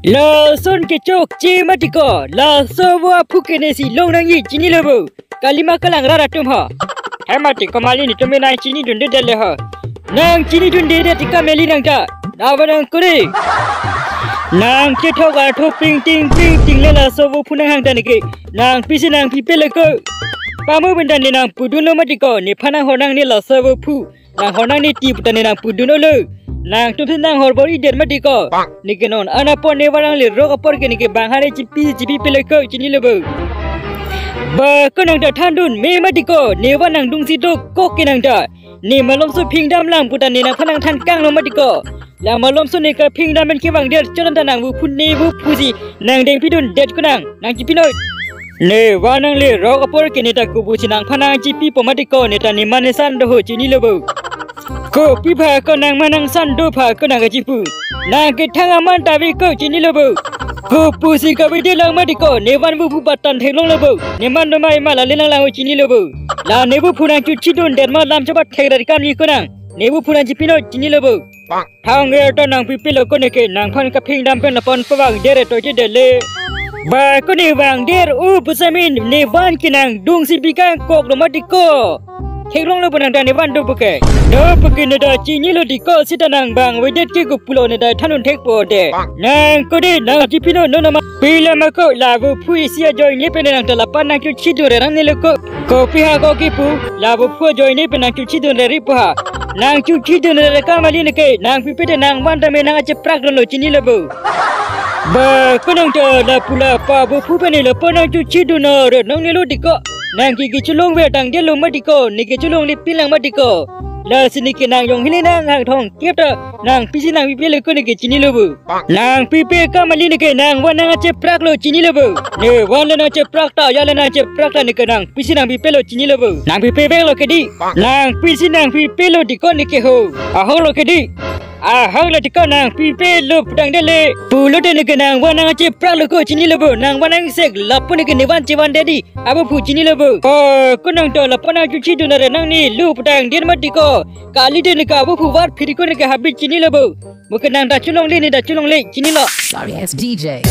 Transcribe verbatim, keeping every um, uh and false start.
Lason kechokche mati ko, laso vo aphu kenesi long nangji chinilo bo. Kalima kalang rara atum ho. He mati ko, mali netum nang chinidunde detlo ho. Nang chinidunde det ti kameli nang ta. Dawa nang kuri. Nang kethok artho pringting pringting le laso vo phu nanghang ta neke. Nangpisi nangpipe le ko. Pamu bendan ne nangpudunlo mati ko, nephan nanghor nangne laso vo phu. Nanghor nangne ti puta ne nangpudunlo. Nangtumsi nanghor bor-i det mati ko. Neke non anapon nevan nangle rok apor ke neke bang hare chipi chipipe le ko chinilo bo. Ba ko nang ta thandun me mati ko, nevan nangdungsi dokok ke nang ta. Ne malomso phingdam lang puta ne nangphan nangthan kanglo mati ko. La malomso ne kaphingdam pen kevang der chonan ta nang vo phu ne vo phusi nangdengpidun det ko nang, nang chipinoi. Nevan nangle rok apor ke ne ta kopusi nangphan nangchipipo mati ko, ne ta neman nesan do ho chinilo bo. Kopi pha ko nangman nangsan do pha ko nang kachipu. Nang kethang aman ta ave ko chinilo bo. Kopusi kavede lang mati ko, nevan vo phu patan theklonglo bo. Neman do mai ma la le lang lang chinilo bo. La ne vo phu nangchochidun det ma lam chobat thek ra kamli ko nang. Ne vo phu nangchipinoi chinilo bo. Thang er ta nangpipe lo ko neke, nangphan kaphingdam pen lapon pavang der to che dele. Ba ko ne vang der u pusamin nevan ke nangdungsi bikang koklo mati ko. Theklonglo bo nang ta nevan do puke. Do puke ne ta chinilo ti ko sita nang bang avedet ke kopulo ne ta thandun thekpo de. Nang ko de nangchipinoi non nama. Pila ma ko la vo phu isi ajoine pen nang ta lapan nangchochidun re nangnelo ko. Kopi ha ko kipu, la vo phu ajoine pen nangchochidun re ripo ha. Nangchochidun re kamali neke, nangpipe te nangvan ta me nang acheprak dunlo chinilo bo. Ba ko nang ta lapu lapa vo phu pen lapu nangchochidun re nangnelo ti ko. Nang ke kecholong ve tang detlo mati ko, ne kecholongle pilang mati ko. Lasi neke nang jong hile nanghang thong kep ta nangpisi nangpipe le ko neke chinilo bo. Nangpipe kamali neke nangvan nang achepraklo chinilo bo. Nevan le nangcheprak ta, ya le nangcheprak ta neke nangpisi nangpipelo chinilo bo. Nangpipe veklo ke di. Nangpisi nangpipelo ti ko neke ho. Ahoklo ke di. Ahoklo ti ko nangpipelo pudang dele. Pulote neke nangvan nang achepraklo ko chinilo bo. Nangvan nang sek lapu neke nevan chevan dedi. Avo phu chinilo bo. Ko ko nang ta lapu nangchochidun re nangnelo pudang den mati ko. Kalite neke avo phu var phiri ko neke habit chinilo bo. Mo ke nang ta cholongle ne ta cholongle chinilo. Sorry, S D J.